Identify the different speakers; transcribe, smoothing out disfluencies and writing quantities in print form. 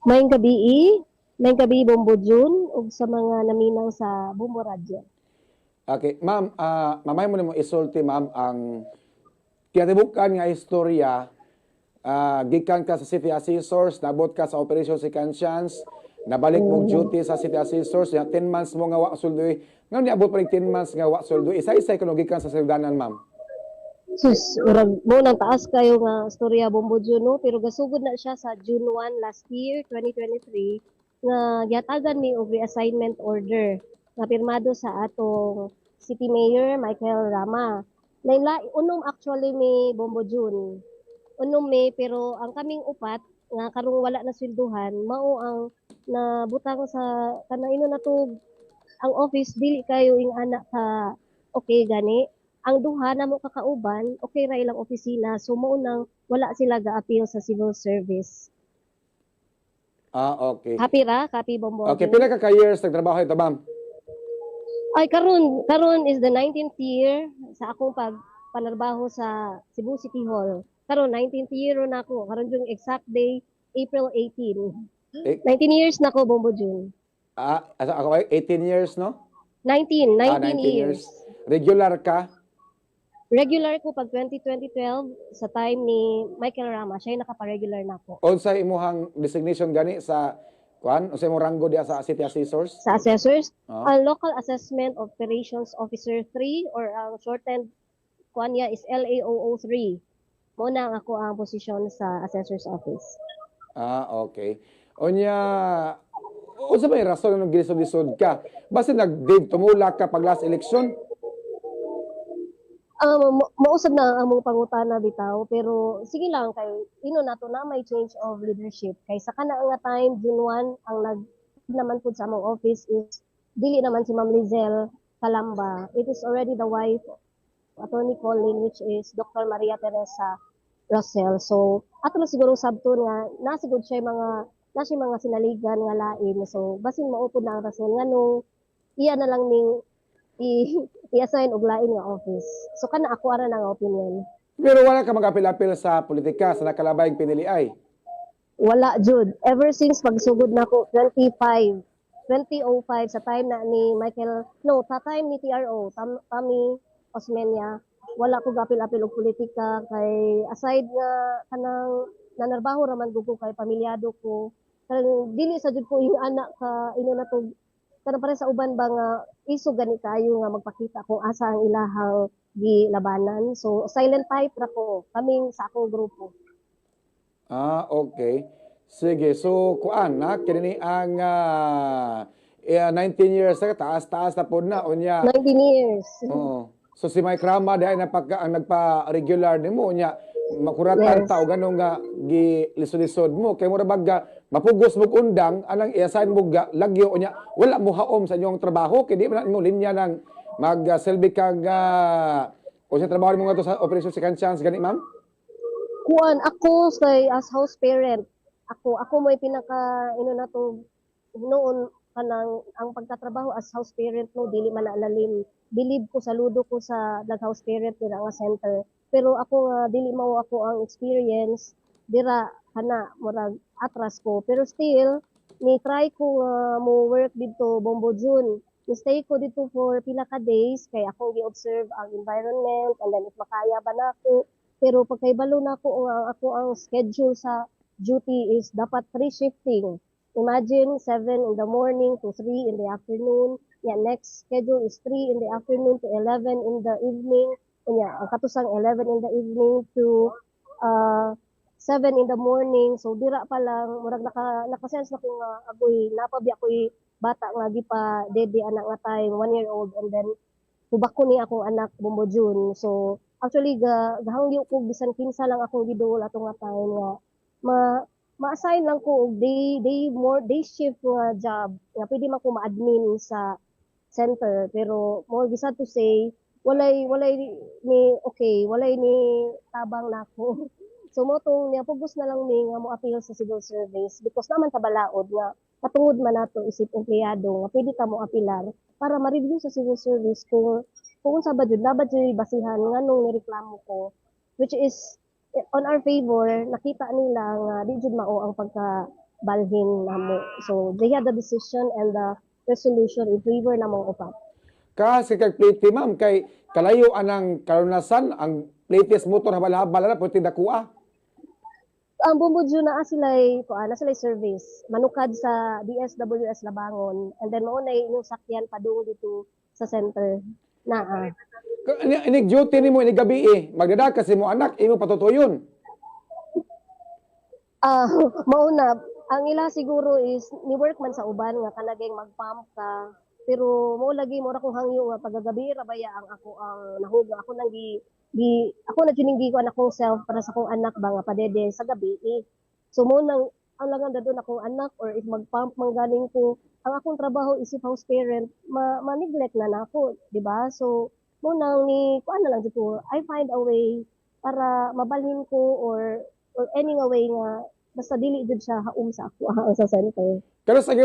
Speaker 1: Maayong gabii, maayong gabii, Bombo June, ug sa mga naminaw sa Bombo Radyo.
Speaker 2: Okay, ma'am, mamay mo nimo isulti, ma'am, ang kinatibukan nga istorya. Gikan ka sa City Assessors, nabot ka sa Operation Second Chance, nabalik mo duty sa City Assessors, ya 10 months mo nga wa sweldo. Nganong niabot pa rin 10 months nga wa sweldo? Isa-isa kuno gikan sa sildanan, ma'am.
Speaker 1: Sus, urag mo nang taas kayo nga storya, Bombo June, no? Pero gasugod na siya sa June 1 last year, 2023, nga gihatagan mi og reassignment order nga pirmado sa atong City Mayor Michael Rama. Lain unom actually mi, Bombo June. Unom mi, pero ang kaming upat nga karong wala na swelduhan mao ang nabutang sa kana ino na to ang office dili kayo ing ana ka okay gani. Ang duha namo kakauban, okay ra ilang opisina, so mao nang wala sila ga-appeal sa civil service.
Speaker 2: Ah, okay.
Speaker 1: Happy ra, happy, Bombo.
Speaker 2: Okay, pila ka years nagtrabaho ito, ma'am?
Speaker 1: Ay, karon karon is the 19th year sa akong pag panarbaho sa Cebu City Hall. Karon 19th year na ako. Karon yung exact day, April 18.
Speaker 2: Eh,
Speaker 1: 19 years na ko, Bombo June.
Speaker 2: Ah, ako ay 18 years, no?
Speaker 1: 19, 19,
Speaker 2: Ah, 19
Speaker 1: years.
Speaker 2: Years. Regular ka?
Speaker 1: Regular ko pag 2012 sa time ni Michael Rama, siya yung nakapa-regular na ako.
Speaker 2: Unsay imuhang designation gani sa kuan? Unsay imong ranggo diya sa City Assessors?
Speaker 1: Sa assessors,
Speaker 2: Oh.
Speaker 1: ang Local Assessment Operations Officer 3 or ang shortened kuan niya is LAOO 3. Mo na ang ako ang posisyon sa assessor's office.
Speaker 2: Ah, okay. Unya, unsa may rason nung gilisod-lisod ka? Basta nag-Dave tumulak ka pag last election?
Speaker 1: Mausab na ang among pangutana bitaw, pero sige lang kay ino nato na may change of leadership kay sa kana nga time, June 1, ang nag naman pud sa among office is dili naman si Ma'am Lizelle Calamba. It is already the wife of Attorney Colin, which is Dr. Maria Teresa Russell. So ato na siguro sabton nga nasigod siya mga sinaligan nga lain. So basin mao pud na ang rason nganong iya na lang ning i-assign og lain nga office. So kana ako ara na nga opinion.
Speaker 2: Pero wala ka mag-apil-apil sa politika sa nakalabayng piniliay?
Speaker 1: Wala jud. Ever since pagsugod nako 25 2005 sa time na ni Michael, no, sa time ni TRO Tommy Osmeña, wala ko gapil-apil og politika kay aside nga kanang nanarbaho ra man gud ko kay pamilyado ko, kanang dili sa jud ko yung anak ka ino na to kanang pare sa uban ba nga iso gani kayo nga magpakita kung asa ang ilahang gilabanan. So silent type ra ko, kaming sa akong grupo.
Speaker 2: Ah, okay. Sige, so kuan na kini ang 19 years na, taas-taas na pod na unya.
Speaker 1: 19 years.
Speaker 2: Oo. So si Mike Rama diay napaka ang nagpa-regular nimo, unya makuratan ta og ganong nga gilisod-lisod mo kay mura bag mapugos mo undang anang i-assign mo ga lagyo, unya wala mo haom sa inyong trabaho kay di man mo linya ng mag silbi kag o sa trabaho mo ngadto sa Operation Second Chance gani, ma'am?
Speaker 1: Kuan ako kay as house parent ako, ako mo'y pinaka ino na to noon kanang ang pagkatrabaho as house parent, no, dili man na lalim. Believe ko, saludo ko sa nag house parent dira nga center, pero ako nga dili mao ako ang experience dira, kana murag atras ko. Pero still ni try ko nga mo work didto, Bombo June. Ni stay ko didto for pila ka days kay akong gi-observe ang environment and then if makaya ba nako. Pero pagkaibalo nako nga ako ang schedule sa duty is dapat three shifting. Imagine, 7 in the morning to 3 in the afternoon. Yeah, next schedule is 3 in the afternoon to 11 in the evening. Unya, ang katusang 11 in the evening to 7 in the morning. So dira pa lang murag naka-sense na ko nga agoy napabya ko'y bata nga gipa dede anak nga time, 1 year old, and then tubako ni akong anak, Bombo June. So actually ga gahangyo ko bisan kinsa lang akong gidol ato nga time nga ma ma-assign lang ko og day day more day shift nga job nga pwede man ko ma-admin sa center. Pero more sad to say, walay ni okay, walay ni tabang nako. So mo tong niya pugos na lang mi nga mo appeal sa civil service because naman ta balaod nga katungod man nato isip empleyado nga pwede ka mo apilar para ma-review sa civil service kung unsa ba jud na ba jud basihan nganong nireklamo ko, which is on our favor, nakita nila nga di jud mao ang pagka balhin namo. So they had the decision and the resolution in favor namong upat.
Speaker 2: Kasi kag plate, ma'am, kay kalayo anang kalunasan ang plate motor, habal-habal na pwede dakuha.
Speaker 1: Ang Bombo Ju, naa sila kuan, na sila service manukad sa DSWS Labangon and then mao na inyong sakyan padung dito sa center naa.
Speaker 2: Inig duty nimo inig gabi eh. Magdada kasi mo anak imo patutuyon.
Speaker 1: Ah, mao na ang ila siguro is ni work man sa uban nga kanageng mag-pump ka, pero mo lagi mo ra kong hangyo nga pagagabi ra baya ang ako ang nahuga ako nang gi, gi ako na jud ning gikuan akong self para sa akong anak ba nga padede sa gabi eh. So mo nang ang langan dadon akong anak or if mag-pump man ganing ko, ang akong trabaho isip house parent ma-neglect na nako, di ba? So mo nang ni kuan na lang jud ko, I find a way para mabalhin ko or any nga way nga basta dili jud siya haom sa ako sa center.
Speaker 2: Pero sa